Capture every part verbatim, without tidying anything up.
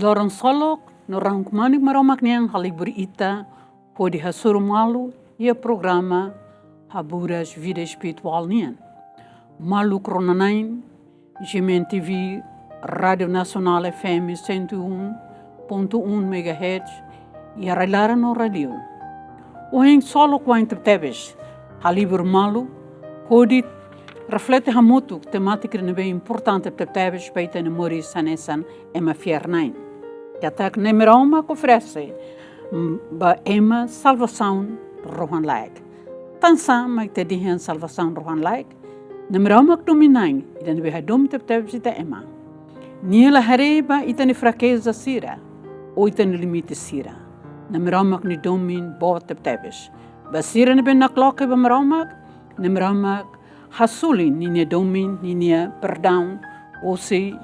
Loron ksolok, no rahun kmanek Maromak nian halibur ita hodi hasoru malu iha programa Haburas Vida Espirituál nian. Maluk rona-na'in, GMN TV, Rádio Nasionál FM cento e um ponto um megahertz, iha rai-laran no rai-liur. Ohin ksolok wa'in tebetebes, halibur malu, hodi reflete hamutuk temátika ne'ebé importante tebetebes ba ita-nia moris hanesan ema fiar-na'in. Katak Nai Maromak oferese, mm, ba ema salvasaun rohan-laek. Tansá mak ita dehan salvasaun rohan-laek? Nai Maromak domin-na'in, ida ne'ebé hadomi tebetebes ita ema. Nia la haree ba ita-nia frakeza sira, ou ita-nia limite sira. Nai Maromak nia domin boot tebetebes. Ba sira ne'ebé nakloke ba Maromak, Nai Maromak hasoru ninia domin, ninia perdaun, hosi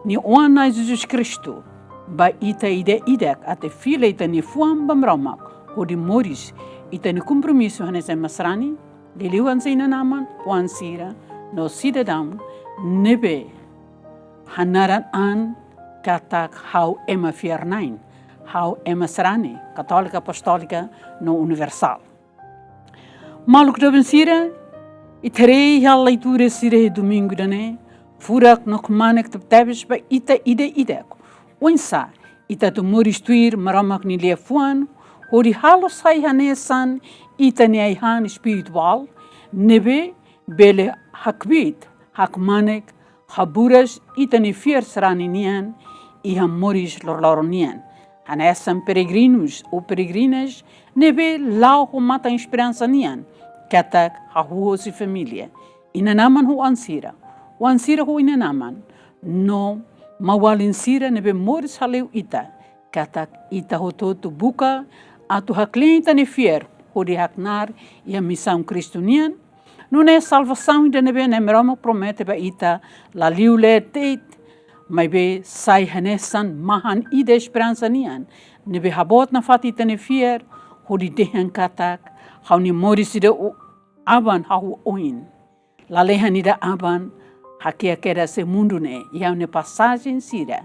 nia Oan Nai Jesus Kristu. Ba ita ida-idak atu fila ita-nia fuan ba Maromak, hodi moris ita-nia kompromisu hanesan ema sarani, liuliu hanesan inan-aman, oan sira, no sidadaun ne'ebé hanaran an katak ha'u ema fiar-na'in, ha'u ema sarani, katólika, apostólika, no universál. Maluk doben sira, ita haree iha leitura sira iha domingu ida-ne'e, furak no kmanek tebetebes ba ita ida-idak. Oinsá ita atu moris tuir Maromak nia liafuan, hodi halo sai hanesan ita-nia ai-han espirituál, ne'ebé bele hakbiit, hakmanek, haburas ita-nia fiar sarani nian iha moris loroloron nian. Hanesan peregrinus ou peregrinas ne'ebé la'o ho matan esperansa nian, katak hahú hosi família. Inan-aman ho oan sira, oan sira ho inan-aman, no maun-alin sira ne'ebé moris hale'u ita, katak ita hotu-hotu buka atu haklean ita-nia fiar hodi haknaar iha misaun Kristu nian. Nune'e salvasaun ida ne'ebé Nai Maromak promete ba ita la liu leet de'it, maibé sai hanesan mahan ida esperansa nian, ne'ebé haboot nafatin ita-nia fiar, hodi dehan katak, ha'u-nia moris ida u-, aban hahú oin. Lalehan ida aban hakiak kedas iha mundu ne'e, iha ha'u-nia pasajen sira.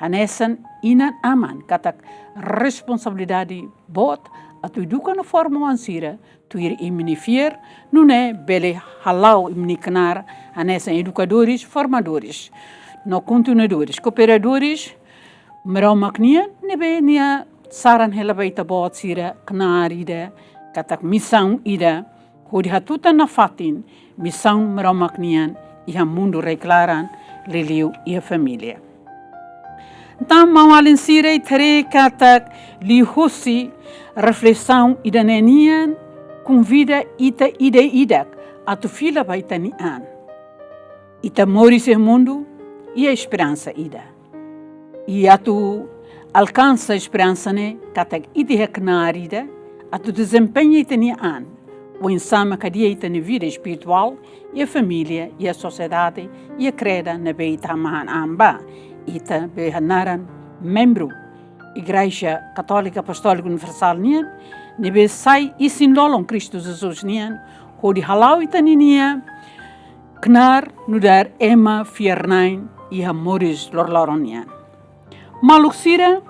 Hanesan inan-aman katak responsabilidade boot atu eduka no forma oan sira, tuir imi-nia fiar, nune'e bele hala'o imi-nia knaar hanesan edukadores, formadores, no kontinuadores, kooperadores Maromak nian, ne'ebé nia saran hela ba ita-boot sira knaar ida, katak misaun ida, hodi hatutan nafatin misaun Maromak nian iha mundu rai-klaran, liuliu iha família. Entaun, maun-alin sira, ita haree katak liuhosi reflesaun ida-ne'e nian konvida ita ida-idak atu fila ba ita-nia an. Ita moris iha mundu iha esperansa ida. I atu alkansa esperansa ne'e, katak ita iha knaar ida atu dezempeña ita-nia an, oinsá mak hadi'a ita-nia vida espirituál, iha família, iha sosiedade, iha kreda ne'ebé ita hamahan an ba. Ita be hanaran membru Igreja Katólika Apostólika Universál nian, ne'ebé sai isin-lolon Kristu Jesus nian, hodi hala'o ita ninia knaar nu'udar ema fiar-na'in iha moris loroloron nian. Maluk sira,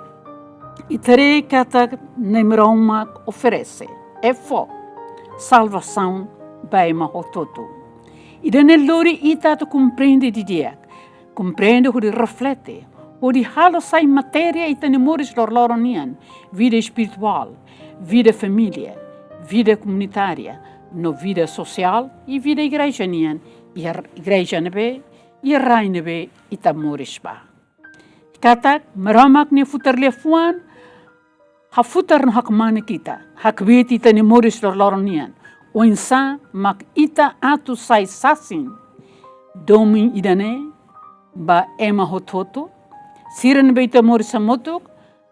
ita haree katak Nai Maromak oferese, e fó, salvasaun ba ema hotu-hotu. Ida-ne'e lori ita atu komprende didi'ak, komprende hodi reflete, hodi halo sai matéria ita-nia moris loroloron nian, vida espirituál, vida família, vida komunitária, no vida sosiál, i vida igreja nian, iha igreja ne'ebé, iha rai ne'ebé ita moris ba. Katak Maromak nia futar liafuan hafutar no hakmanek ita, hakbiit ita-nia moris loroloron nian. Oinsá mak ita atu sai sasin domin ida-ne'e ba ema hotu-hotu, sira ne'ebé ita moris hamutuk,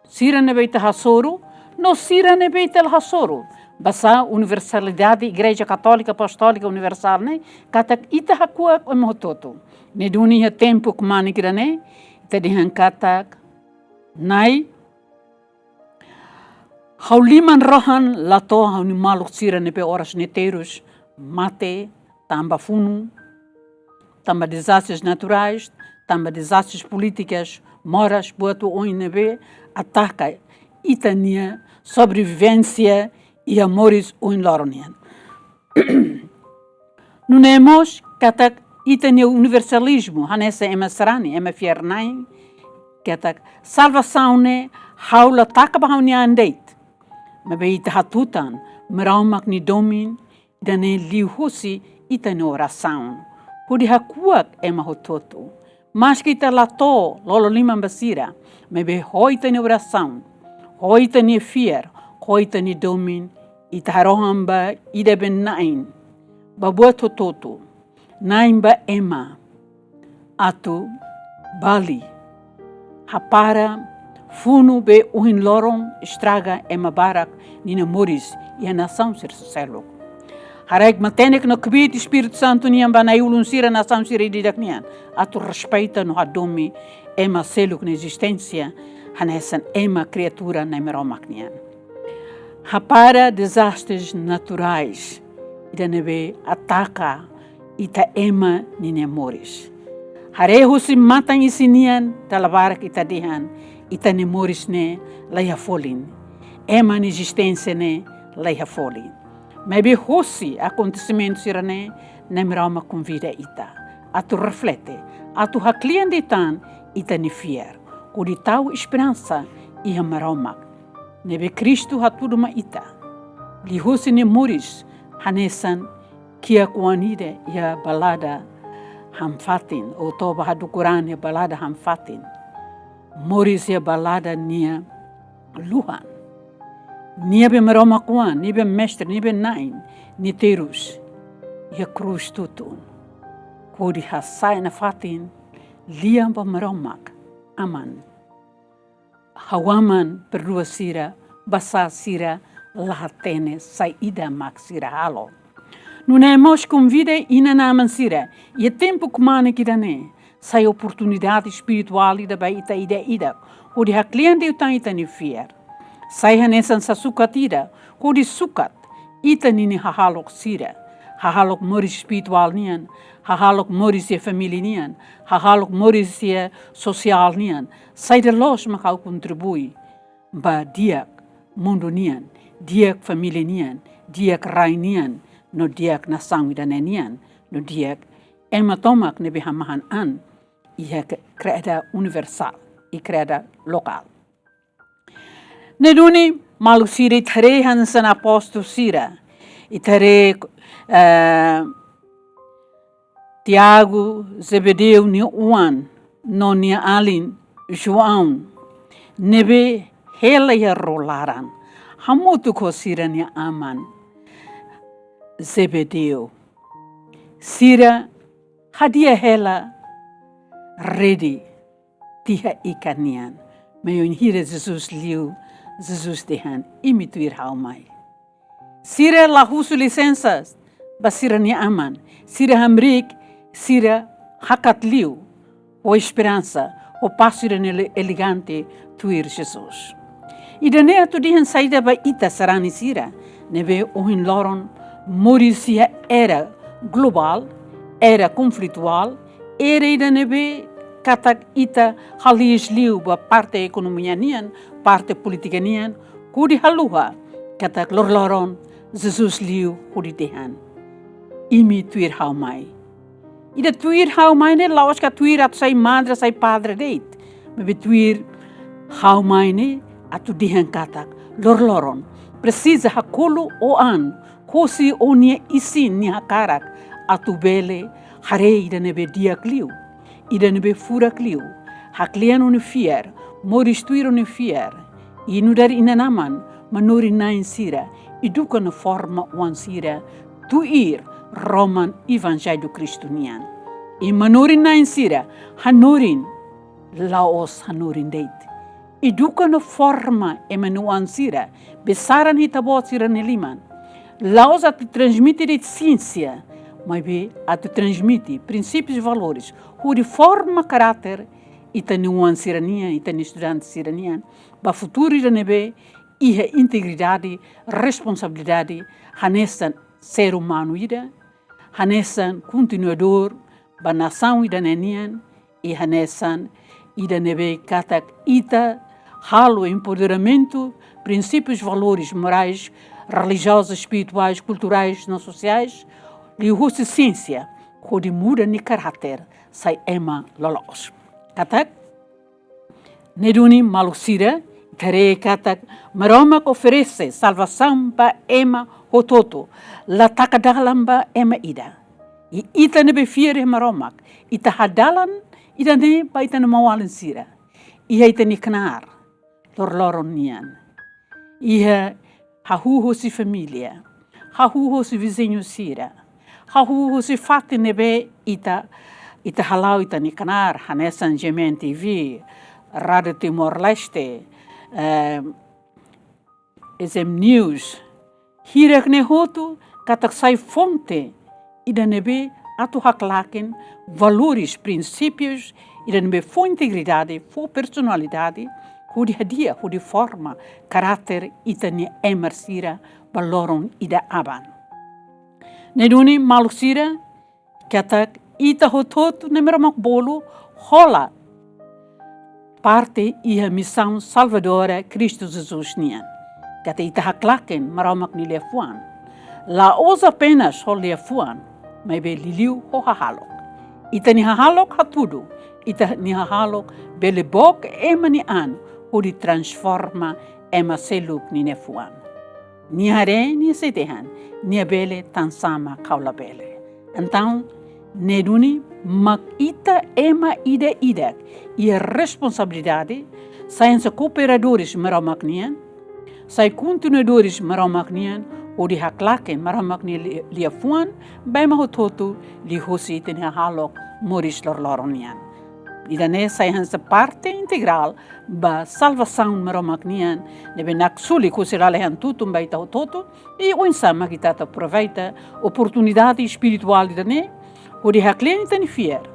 sira ne'ebé ita hasoru, no sira ne'ebé ita la hasoru. Basá universalidade Igreja Katólika Apostólika Universál ne'e, katak ita hakuak ema hotu-hotu. Ne'e duni iha tempu kmanek ida-ne'e, ita dehan katak, Nai, ha'u liman rohan la to'o ha'u-nia maluk sira ne'ebé oras ne'e terus mate, tanba funu, tanba dezastres naturais, tanba dezastres polítikas, moras buat oioin ne'ebé ataka ita-nia sobrevivénsia iha moris ohin loron nian. Nune'e mós katak ita-nia universalizmu, hanesan ema sarani, ema fiar-na'in, katak salvasaun ne'e ha'u la taka ba ha'u-nia an de'it. Maibé ita hatutan Maromak nia domin, ida-ne'e liuhusi ita-nia orasaun, hodi hakuak ema hotu-hotu. Maski ita la to'o lolo liman ba sira, maibé ho ita-nia orasaun, ho ita-nia fiar, ho ita-nia domin, ita harohan ba ida be na'in, ba buat hotu-hotu, na'in ba ema, atu bali, hapara funu be ohin loron estraga ema barak ninia moris iha nasaun sira seluk. Haraik matenek no kbiit Espíritu Santu nian ba na'i-ulun sira nasaun sira ida-idak nian, atu respeita no hadomi ema seluk nia ezisténsia, hanesan ema kriatura Na'i Maromak nian. Hapara dezastres naturais ida ne'ebé ataka ita ema ninia moris. Haree husi matan isin nian, dala barak ita dehan, ita-nia moris ne'e la iha folin. Ema nia ezisténsia ne'e la iha folin. Maibé hosi akontesimentu sira-ne'e, Na'i Maromak konvida ita atu reflete, atu haklean de'it tan ita-nia fiar, hodi tau esperansa iha Maromak, ne'ebé Kristu hatudu mai ita. Liuhusi nia moris, hanesan kiak-oan ida iha balada han-fatin, ou toba hadukur an iha balada han-fatin. Moris iha balada nia luhan. Nia be Maromak oan, nia be mestre, nia be na'in, nia terus iha krús tutun, hodi hasa'e nafatin lian ba Maromak: Aman, ha'u aman, perdua sira, basá sira la hatene saida mak sira halo. Nune'e mós konvida inan-aman sira iha tempu kmanek ida-ne'e, sai oportunidade espirituál ida ba ita ida-idak, hodi haklean de'it tan ita-nia fiar. Sai hanesan sasukat ida, hodi sukat ita-nia hahalok sira, hahalok moris espirituál nian, hahalok moris iha família nian, hahalok moris iha sosiál nian, saida loos mak ha'u kontribui ba di'ak mundu nian, di'ak família nian, di'ak rai nian, no di'ak nasaun ida-ne'e nian, no di'ak ema tomak ne'ebé hamahan an iha ke-, kreda universál, i kreda lokál. Ne'e duni, maluk sira, ita haree hanesan apóstolu sira, ita haree, eh, Tiago, Zebedeu nia oan, no nia alin João, ne'ebé hela iha ró laran, hamutuk ho sira-nia aman Zebedeu. Sira hadi'a hela rede tiha ikan nian. Mai oin hira Jesus liu, Jesus dehan: Imi tuir ha'u mai. Sira la husu lisensa ba sira-nia aman, sira hamriik, sira hakat liu, ho esperansa, ho pasu ida-ne'e ele-, elegante tuir Jesus. Ida-ne'e atu dehan saida ba ita sarani sira ne'ebé ohin loron moris iha era globál, era konflituál, era ida ne'ebé katak ita haliis liu ba parte ekonomia nian, parte polítika nian, hodi haluha katak lorloron Jesus liu hodi dehan: Imi tuir ha'u mai. Ida tuir ha'u mai ne'e la'ós ka tuir atu sai madre, sai padre de'it. Maibé tuir ha'u mai ne'e atu dehan katak lorloron presiza hakolo ó-an, kosi ó-nia isin nia hakarak atu bele haree ida ne'ebé di'ak liu, ida ne'ebé furak liu, haklean ó-nia fiar, moris tuir ó-nia fiar. I nu'udar inan-aman, manorin-na'in sira, eduka no forma oan sira tuir roman Evanjellu Kristu nian. I manorin-na'in sira, hanorin, la'ós hanorin de'it. Eduka no forma ema nia oan sira be saran ita-boot sira-nia liman. La'ós atu transmite de'it siénsia, maibé atu transmite prinsípius, valores, hodi forma karáter ita-nia oan sira-nian, ita-nia estudante sira-nian, ba futuru ida ne'ebé iha integridade, responsabilidade, hanesan ser umanu ida, hanesan kontinuadór ba nasaun ida-ne'e nian, i hanesan ida ne'ebé katak ita halo empoderamentu, prinsípius, valores morais, religiozus, espirituais, kulturais no sosiais, liuhusi siénsia, hodi muda nia karáter sai ema loloos. Katak, ne'e duni maluk sira, ita haree katak Maromak oferese salvasaun ba ema hotu-hotu, la taka dalan ba ema ida. I ita ne'ebé fiar iha Maromak, ita hadalan ida-ne'e ba ita-nia maun-alin sira iha ita-nia knaar loroloron nian. Iha hahú hosi família, hahú hosi viziñu sira, hahú hosi fatin ne'ebé ita, ita hala'o ita-nia knaar, hanesan G M N T V, Rádio Timor-Leste, eh, S M News. Hirak ne'e hotu katak sai fonte ida ne'ebé atu haklaken valores, prinsípius, ida ne'ebé fó integridade, fó personalidade, hodi hadi'a, hodi forma karáter ita-nia ema sira ba loron ida aban. Ne'e duni maluk sira, katak ita hotu-hotu ne'e Maromak bolu hola parte iha misaun salvadora Kristu Jesus nian. Katak ita haklaken Maromak nia liafuan, la'ós apenas ho liafuan, maibé liuliu ho hahalok. Ita-nia hahalok hatudu, ita-nia hahalok bele book ema nia an hodi transforma ema seluk ninia fuan. Nia haree, nia sei dehan, nia bele tansá mak ha'u labele. Entaun, ne'e duni mak ita ema ida-idak iha responsabilidade, sai hanesan kooperadores Maromak nian, sai kontinuadores Maromak nian, hodi haklaken Maromak nia li-, liafuan ba ema hotu-hotu liuhosi ita-nia hahalok moris loroloron nian. Ida-ne'e sai hanesan parte integrál ba salvasaun Maromak nian, ne'ebé naksulik husi lalehan tutun ba ita hotu-hotu, i oinsá mak ita atu aproveita oportunidade espirituál ida-ne'e, hodi haklean ita-nia fiar,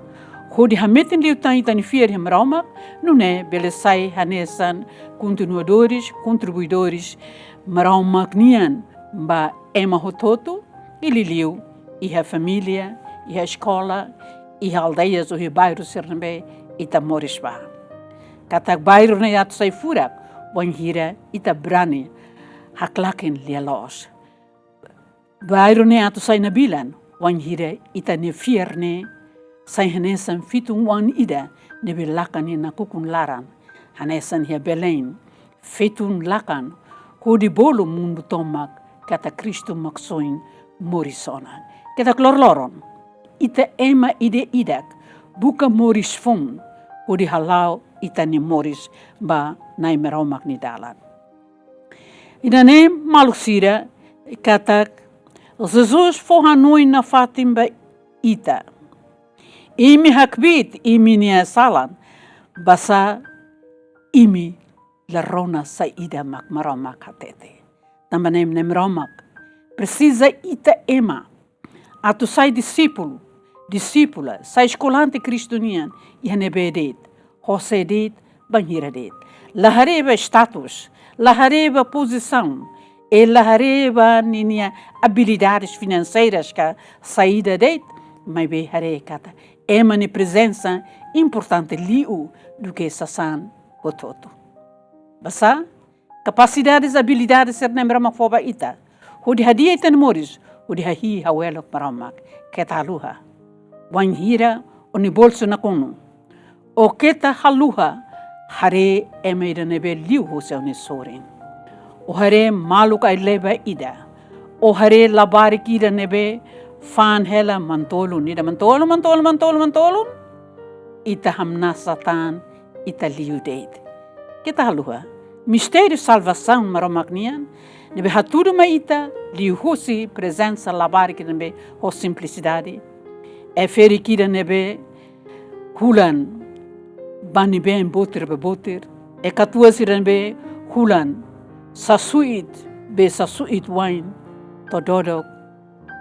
hodi hametin liután ita-nia fiar iha Maromak, nune'e bele sai hanesan kontinuadores, kontribuidores Maromak nian ba ema hotu-hotu, i liuliu iha família, iha eskola, iha aldeias ou iha bairru sira ne'ebé ita moris ba. Katak bairru ne'e atu sai furak wainhira ita brani haklaken lia-loos. Bairru ne'e atu sai nabilan wainhira ita-nia fiar ne'e sai hanesan fitun oan ida ne'ebé lakan nia nakukun laran, hanesan iha Belém, fitun lakan hodi bolu mundu tomak katak Kristu Maksoin moris ona. Katak loroloron, ita ema ida-idak buka moris foun hodi hala'o ita-nia moris ba Na'i Maromak nia dalan. Ida-ne'e maluk sira, katak Jesus fó hanoin nafatin ba ita. Imi hakbiit imi-nia salan, basá imi la rona saida mak Maromak hatete. Tanba ne'e, Na'i Maromak presiza ita ema atu sai disípulu, disípula, sai eskolante Kristu nian, iha ne'ebé de'it, ho sé de'it, bainhira de'it. La haree ba status, la haree ba pozisaun, i la haree ba ninia abilidades finanseiras ka saida de'it, maibé haree katak ema nia prezensa importante liu duké sasán hotu-hotu. Basá, kapasidades, abilidades sira ne'ebé Maromak fó ba ita, hodi hadi'a ita-nia moris, hodi hahi'i ha'u-nia Maromak, keta haluha. Wainhira ó-nia bolsu nakonu, ó keta haluha haree ema ida ne'ebé liu husi ó-nia sorin. Ó haree maluk ai-leba ida. Ó haree labarik ida ne'ebé fa'an hela mantolun, ida mantolun, mantolun, mantolun, mantolun. Ita hamnasa tan, ita liu de'it. Keta haluha. Mistériu salvasaun Maromak nian ne'ebé hatudu mai ita liuhusi prezensa labarik ne'ebé ho simplisidade. Ferik ida ne'ebé hulan bá-been botir ba botir. Katuas ida ne'ebé hulan sasu'it ba sasu'it wa'in to'o dodok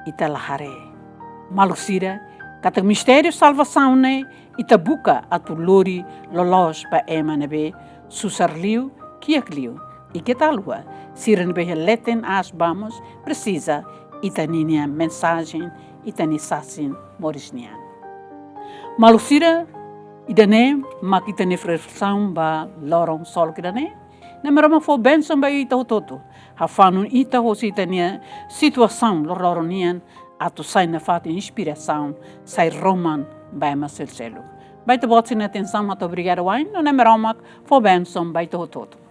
ita la haree. Maluk sira, katak mistériu salvasaun ne'e ita buka atu lori loloos ba ema ne'ebé susar liu, kiak liu. I keta haluha, sira ne'ebé iha leten aas ba mós presiza ita-nia mensajen, ita-nia sasin moris nian. Maluk sira, Ida-ne'e mak ita-nia reflesaun ba loron solok ida-ne'e. Na'i Maromak fó bensaun ba ita hotu-hotu. Hafanu ita hosi ita-nia situasaun loroloron nian atu sai nafatin inspirasaun, sai roman ba ema seluk-seluk. Ba ita-boot sira-nia atensaun mak obrigadu wa'in, no Na'i Maromak fó bensaun ba ita hotu-hotu.